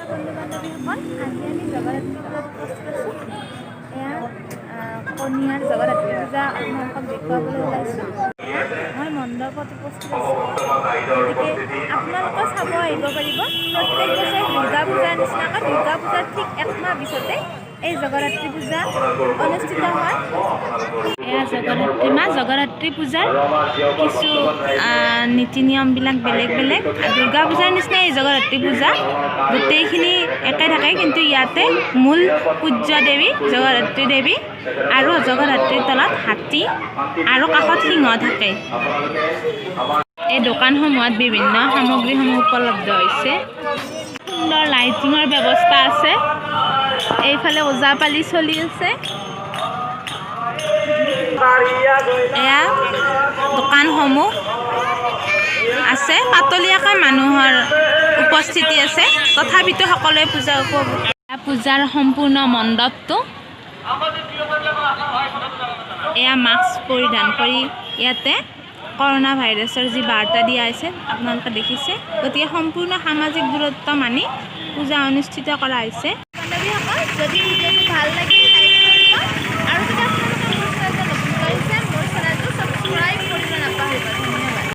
বন্ধু বান্ধৱীসকল, আজি আমি জগৰাত্ৰি পূজাত উপস্থিত আছোঁ। এয়া কণিয়াৰ জগৰাত্ৰি পূজা আপোনালোকক দেখুৱাবলৈ ওলাইছোঁ। এয়া মই মণ্ডপত উপস্থিত আছোঁ। গতিকে আপোনালোকেও চাব আহিব পাৰিব। প্ৰত্যেক বছৰে দুৰ্গা পূজাৰ নিচিনাকৈ দুৰ্গা পূজাৰ ঠিক একমাহ পিছতে এই জগৰাত্ৰি পূজা অনুষ্ঠিত হয়। এয়া জগৰাত্ৰি মা জগৰাত্ৰি পূজাৰ কিছু নীতি নিয়মবিলাক বেলেগ বেলেগ। দুৰ্গা পূজাৰ নিচিনাই এই জগৰাত্ৰি পূজা, গোটেইখিনি একে থাকে। কিন্তু ইয়াতে মূল পূজ্য দেৱী জগৰাত্ৰি দেৱী আৰু জগৰাত্ৰিৰ তলত হাতী আৰু কাষত সিংহ থাকে। এই দোকানসমূহত বিভিন্ন সামগ্ৰীসমূহ উপলব্ধ হৈছে। সুন্দৰ লাইটিঙৰ ব্যৱস্থা আছে। এইফালে ওজাপালি চলি আছে। এয়া দোকানসমূহ আছে। পাতলীয়াকৈ মানুহৰ উপস্থিতি আছে, তথাপিতো সকলোৱে পূজা উপভোগ। পূজাৰ সম্পূৰ্ণ মণ্ডপটো। এয়া মাস্ক পৰিধান কৰি ইয়াতে কৰোণা ভাইৰাছৰ যি বাৰ্তা দিয়া হৈছে, আপোনালোকে দেখিছে। গতিকে সম্পূৰ্ণ সামাজিক দূৰত্ব মানি পূজা অনুষ্ঠিত কৰা হৈছে। বান্ধৱীসকল, যদি ভিডিঅ'টো ভাল লাগিল